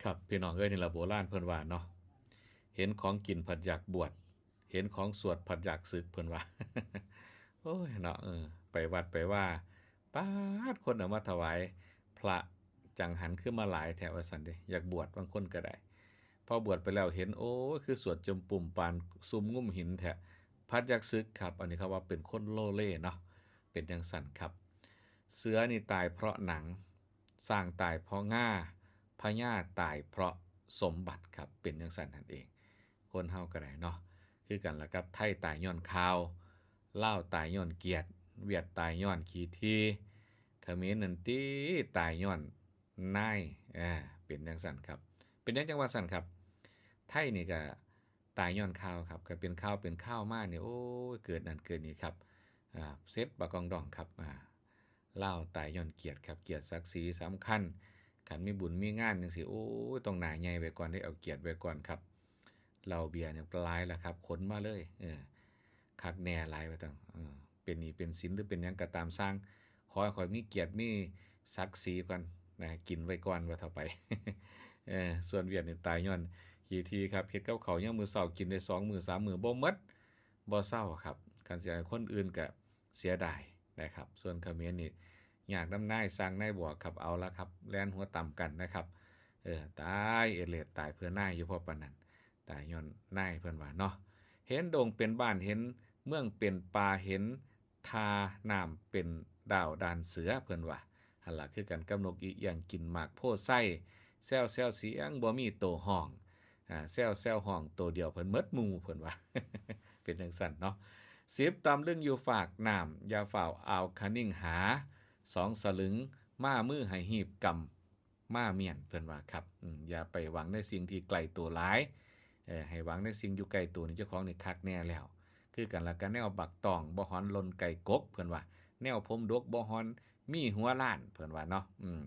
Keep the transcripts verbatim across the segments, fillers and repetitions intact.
ครับ พี่น้องเอ้ย นี่ละโบราณเพิ่นว่าเนาะ เห็นของกินผัดอยากบวช เห็นของสวดผัดอยากสึกเพิ่นว่า โอ้ยเนาะ เออ ไปวัดไปว่า ป๊าด คนเอามาถวายพระ จั่งหันคือมาหลายแท้ว่าซั่นเด้ อยากบวชบางคนก็ได้ พอบวชไปแล้วเห็น โอ้ย คือสวดจมปุ่มปานซุมงุ้มหินแท้ ผัดอยากสึกครับ อันนี้เขาว่าเป็นคนโลเลเนาะ เป็นจั่งซั่นครับ เสือนี่ตายเพราะหนัง ช้างตายเพราะง่า พญาตายเพราะสมบัติครับ เป็นจั่งซั่นนั่นเอง คนเฮาก็ได้เนาะ คือกันล่ะครับ ไทยตายย้อนข่าว ลาวตายย้อนเกียรติ เวียดตายย้อนขี้ถี่ เขมรนั่นติตายย้อนนาย อ่า เป็นจั่งซั่นครับ เป็นหยังจั่งว่าซั่นครับ ไทยนี่ก็ตายย้อนข่าวครับ ก็เป็นข่าวเป็นข่าวมานี่ โอ้ย เกิดนั่นเกิดนี่ครับ อ่า เสร็จปะกองดองครับ อ่า ลาวตายย้อนเกียรติครับ เกียรติศักดิ์ศรีสำคัญ คันมีบุญมีงานจั่งซี้ โอ้ย ต้องหน้าใหญ่ไว้ก่อนเด้ เอาเกียรติไว้ก่อนครับ เหล้าเบียร์นี่หลายแล้วครับ ขนมาเลย เออ คักแน่หลายว่าซั่น เออ เป็นหนี้เป็นสินหรือเป็นหยังก็ตามซ่าง ขอให้ข้อยมีเกียรติมีศักดิ์ศรีก่อนนะ กินไว้ก่อนว่าเถาะไป เออ ส่วนเวียดนี่ตายย้อนขี้ถี่ครับ เฮ็ดกับข้าวยามมื้อเช้ากินได้สองมื้อสามมื้อบ่หมด บ่เซาครับ คันสิให้คนอื่นก็เสียดายนะครับ ส่วนเขมรนี่ยากนำนายซ่างนายบวกครับ เอาละครับ แล่นหัวต่ำกันนะครับ เออ ตายเอเลดตายเพื่อนายอยู่เพราะปานนั้น ตายย้อนนายเพิ่นว่าเนาะ เห็นดงเป็นบ้าน เห็นเมืองเป็นป่า เห็นท่าน้ำเป็นดาวด่านเสือเพิ่นว่า หั่นล่ะคือกันกับนกอีเอี้ยงกินหมากโพธิ์ไซ แซวๆเสียงบ่มีโตฮ้อง อ่า แซวๆฮ้องโตเดียวเพิ่นหมดหมู่เพิ่นว่า เป็นจั่งซั่นเนาะ สิบตำลึงอยู่ฟากน้ำ อย่าฟ้าวเอาคะนิ่งหา สองสลึงมามือให้หีบกำ มาเมียนเพิ่นว่าครับ อืม อย่าไปหวังในสิ่งที่ไกลตัวหลาย เออ ให้หวังในสิ่งอยู่ใกล้ตัวนี่เจ้าของนี่คักแน่แล้ว คือกันละกัน แนวบักตองบ่ฮ้อนหล่นไก่กกเพิ่นว่า แนวผมดกบ่ฮ้อนมีหัวล้านเพิ่นว่าเนาะ อืม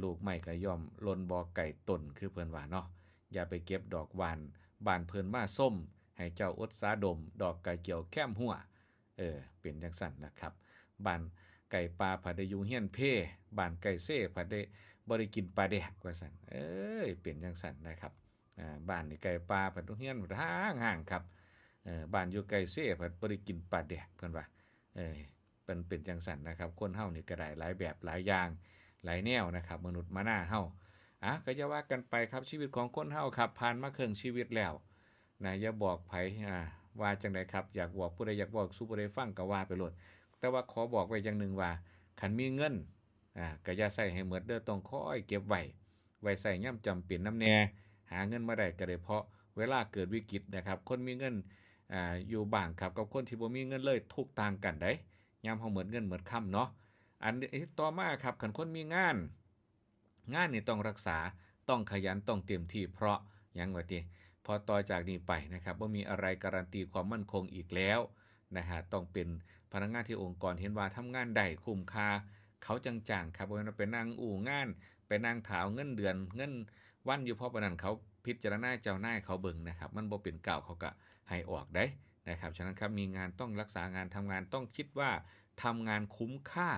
ลูกไม้ก็ย่อมหล่นบ่ไกลต้นคือเพิ่นว่าเนาะ อย่าไปเก็บดอกหว่าน บ้านเพิ่นมาส้ม ให้เจ้าอดสาดม ดอกกระเจียวแคมหัว เออ เป็นจั่งซั่นล่ะครับ บ้านไก่ป่าผัดได้อยู่เฮียนเพ บ้านไก่เซ่ผัดได้บ่ได้กินปลาแดกว่าซั่น เอ้ย เป็นจั่งซั่นนะครับ อ่า บ้านนี่ไก่ป่าผัดเฮียนผัดห่างๆครับ เออ บ้านอยู่ไก่เซ่ผัดบ่ได้กินปลาแดกเพิ่นว่า เออ มันเป็นจั่งซั่นนะครับ คนเฮานี่ก็ได้หลายแบบหลายอย่างหลายแนวนะครับ มนุษย์มนาเฮา อ่ะ ก็อย่าว่ากันไปครับ ชีวิตของคนเฮาครับ ผ่านมาครึ่งชีวิตแล้วนะ อย่าบอกไผ อ่า ว่าจั่งใดครับ อยากบอกผู้ใด อยากบอกสู่ผู้ใดฟังก็ว่าไปโลด แต่ว่าขอบอกไว้อย่างหนึ่งว่า คันมีเงิน อ่า ก็อย่าใช้ให้หมดเด้อ ต้องคอยเก็บไว้ ไว้ใช้ยามจำเป็นนำแน่ หาเงินมาได้ก็ได้เพราะเวลาเกิดวิกฤตนะครับ คนมีเงิน อ่า อยู่บ้างครับ กับคนที่บ่มีเงินเลย ทุกข์ต่างกันเด้ ยามเฮาหมดเงินหมดคำเนาะ อันต่อมาครับ คันคนมีงาน งานนี่ต้องรักษา ต้องขยัน ต้องเต็มที่ เพราะหยังวะติ เพราะต่อจากนี้ไปนะครับ บ่มีอะไรการันตีความมั่นคงอีกแล้วนะฮะ ต้องเป็นพนักงานที่องค์กรเห็นว่าทำงานได้คุ้มค่า เขาจั่งจ้างครับ บ่แม่นว่าไปนั่งอู้งาน ไปนั่งถ่าเอาเงินเดือน เงินวันอยู่ เพราะปานนั้นเขาพิจารณาเจ้านายเขาเบิ่งนะครับ มันบ่เป็นก้าวเขาก็ให้ออกเด้นะครับ ฉะนั้นครับ มีงานต้องรักษางาน ทำงานต้องคิดว่าทำงานคุ้มค่า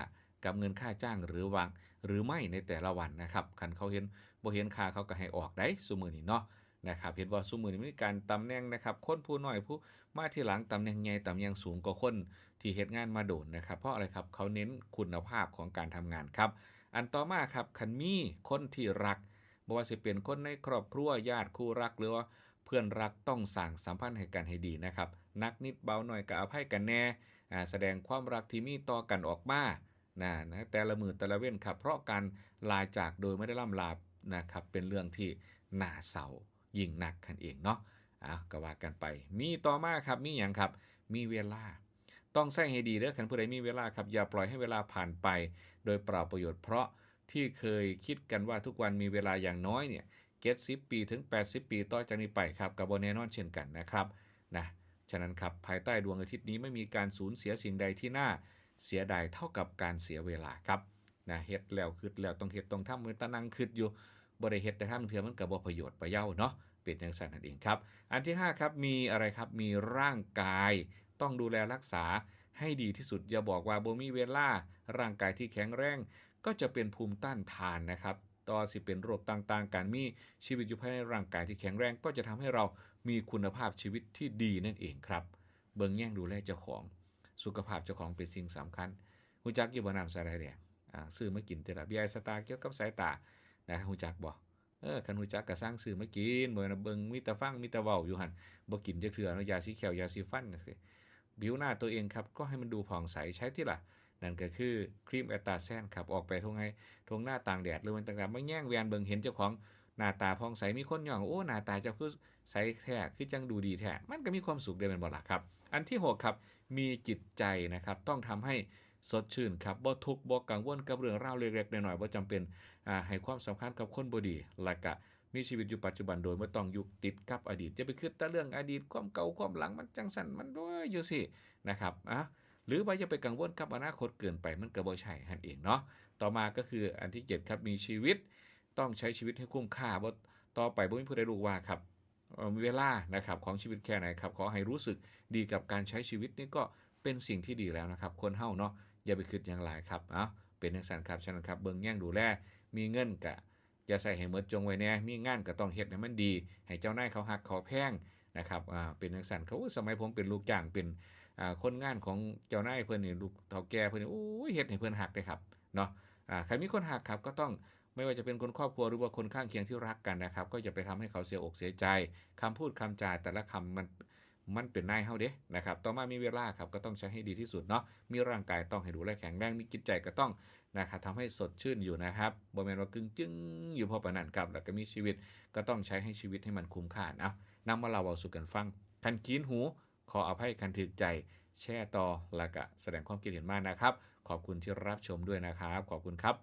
กับเงินค่าจ้างหรือว่า หรือไม่ในแต่ละวันนะครับ คันเขาเห็น บ่เห็นค่าเขาก็ให้ออกได้ซุมื้อนี้เนาะนะครับ เห็นบ่ซุมื้อนี้มีการตำแหน่งนะครับ คนผู้น้อยผู้มาทีหลังตำแหน่งใหญ่ตำแหน่งสูงกว่าคนที่เฮ็ดงานมาโดนนะครับ เพราะอะไรครับ เขาเน้นคุณภาพของการทำงานครับ อันต่อมาครับ คันมีคนที่รัก บ่ว่าสิเป็นคนในครอบครัว ญาติคู่รัก หรือว่าเพื่อนรัก ต้องสร้างสัมพันธ์ให้กันให้ดีนะครับ หนักนิดเบาหน่อยก็อภัยกันแน่ อ่า แสดงความรักที่มีต่อกันออกมา นะ นะ แต่ละมื้อแต่ละเว็นครับ เพราะการลาจากโดยไม่ได้ร่ำลานะครับ เป็นเรื่องที่น่าเศร้ายิ่งนักนั่นเองเนาะ อ่ะ ก็ว่ากันไป มีต่อมาครับ มีหยังครับ มีเวลา ต้องใช้ให้ดีเด้อ คันผู้ใดมีเวลาครับ อย่าปล่อยให้เวลาผ่านไปโดยเปล่าประโยชน์ เพราะที่เคยคิดกันว่าทุกวันมีเวลาอย่างน้อยเนี่ย เจ็ดสิบปีถึงแปดสิบปีต่อจากนี้ไปครับ ก็บ่แน่นอนเช่นกันนะครับ นะ ฉะนั้นครับ ภายใต้ดวงอาทิตย์นี้ไม่มีการสูญเสียสิ่งใดที่น่าเสียดายเท่ากับการเสียเวลาครับ นะ เฮ็ดแล้วคิดแล้วต้องเฮ็ดต้องทำ เว้นแต่นั่งคิดอยู่ บ่ได้เฮ็ดได้ทำเทื่อมันก็บ่ประโยชน์ประเยาว์เนาะ เป็นจั่งซั่นนั่นเองครับ อันที่ห้าครับ มีอะไรครับ มีร่างกาย ต้องดูแลรักษาให้ดีที่สุด อย่าบอกว่าบ่มีเวลา ร่างกายที่แข็งแรงก็จะเป็นภูมิต้านทานนะครับ ต่อสิเป็นโรคต่างๆ การมีชีวิตอยู่ภายในร่างกายที่แข็งแรง ก็จะทำให้เรามีคุณภาพชีวิตที่ดีนั่นเองครับ เบิ่งแยงดูแลเจ้าของ สุขภาพเจ้าของเป็นสิ่งสำคัญ ฮู้จักอยู่บ่น้ำสาหร่ายแดง อ่า ซื้อมากินเด้อล่ะ เบียร์สตาร์เกี่ยวกับสายตา นะ ฮู้จักบ่ เออ คันฮู้จักก็สั่งซื้อมากิน บ่แม่นว่าเบิ่งมีแต่ฟังมีแต่เว้าอยู่หั่น บ่กินจักเทื่อเนาะ ยาสีแข้ว ยาสีฟันจั่งซี้ ผิวหน้าตัวเองครับ ก็ให้มันดูผ่องใส ใช้ที่ล่ะ นั่นก็คือครีมแอตตาแซนครับ ออกไปท่งไฮ่ท่งนาตากแดด หรือว่าต่างๆ มาแยงแว่นเบิ่ง เห็นเจ้าของหน้าตาผ่องใส มีคนย้อง โอ้ หน้าตาเจ้าคือใสแท้ คือจั่งดูดีแท้ มันก็มีความสุขเด้ แม่นบ่ล่ะครับ อันที่หกครับ มีจิตใจนะครับ ต้องทำให้สดชื่นครับ บ่ทุกข์ บ่กังวลกับเรื่องราวเล็กๆ น้อยๆ บ่จำเป็น อ่า ให้ความสำคัญกับคนบ่ดี แล้วก็มีชีวิตอยู่ปัจจุบันโดยบ่ต้องยึดติดกับอดีต อย่าไปคิดแต่เรื่องอดีต ความเก่า ความหลัง มันจั่งซั่น มัน โอ้ย อยู่ซี้นะครับ อ่ะ หรือว่าอย่าไปกังวลกับอนาคตเกินไป มันก็บ่ใช่หั่นเองเนาะ ต่อมาก็คืออันที่เจ็ดครับ มีชีวิต ต้องใช้ชีวิตให้คุ้มค่า บ่ ต่อไปบ่มีผู้ใดลูกว่าครับ เอ่อ เวลานะครับ ของชีวิตแค่ไหนครับ ขอให้รู้สึกดีกับการใช้ชีวิตนี่ก็เป็นสิ่งที่ดีแล้วนะครับ คนเฮาเนาะ อย่าไปคิดหยังหลายครับ เอ้า เป็นจั่งซั่นครับ ฉะนั้นครับ เบิ่งแยงดูแล มีเงินก็อย่าใช้ให้หมด จ่งไว้แหน่ มีงานก็ต้องเฮ็ดให้มันดี ให้เจ้านายเขาฮักเขาแพงนะครับ อ่า เป็นจั่งซั่นครับ โอ้ย สมัยผมเป็นลูกจ้าง เป็น อ่า คนงานของเจ้านายเพิ่นนี่ ลูกเฒ่าแก่เพิ่นนี่ โอ้ย เฮ็ดให้เพิ่นฮักเด้ครับ เนาะ อ่า คันมีคนฮักครับ ก็ต้อง ไม่ว่าจะเป็นคนครอบครัวหรือว่าคนข้างเคียงที่รักกันนะครับ ก็อย่าไปทำให้เขาเสียอกเสียใจ คำพูดคำจาแต่ละคำมัน มันเป็นนายเฮาเด้นะครับ ต่อมามีเวลาครับ ก็ต้องใช้ให้ดีที่สุดเนาะ มีร่างกายต้องให้ดูแลแข็งแรง มีจิตใจก็ต้องนะครับ ทำให้สดชื่นอยู่นะครับ บ่แม่นว่ากึ่งจึงอยู่พอปานนั้นครับ แล้วก็มีชีวิตก็ต้องใช้ให้ชีวิตให้มันคุ้มค่า เอ้า นำมาเล่าเว้าสู่กันฟัง คันคีนหู ขออภัย คันถืกใจ แชร์ต่อ แล้วก็แสดงความคิดเห็นมานะครับ ขอบคุณที่รับชมด้วยนะครับ ขอบคุณครับ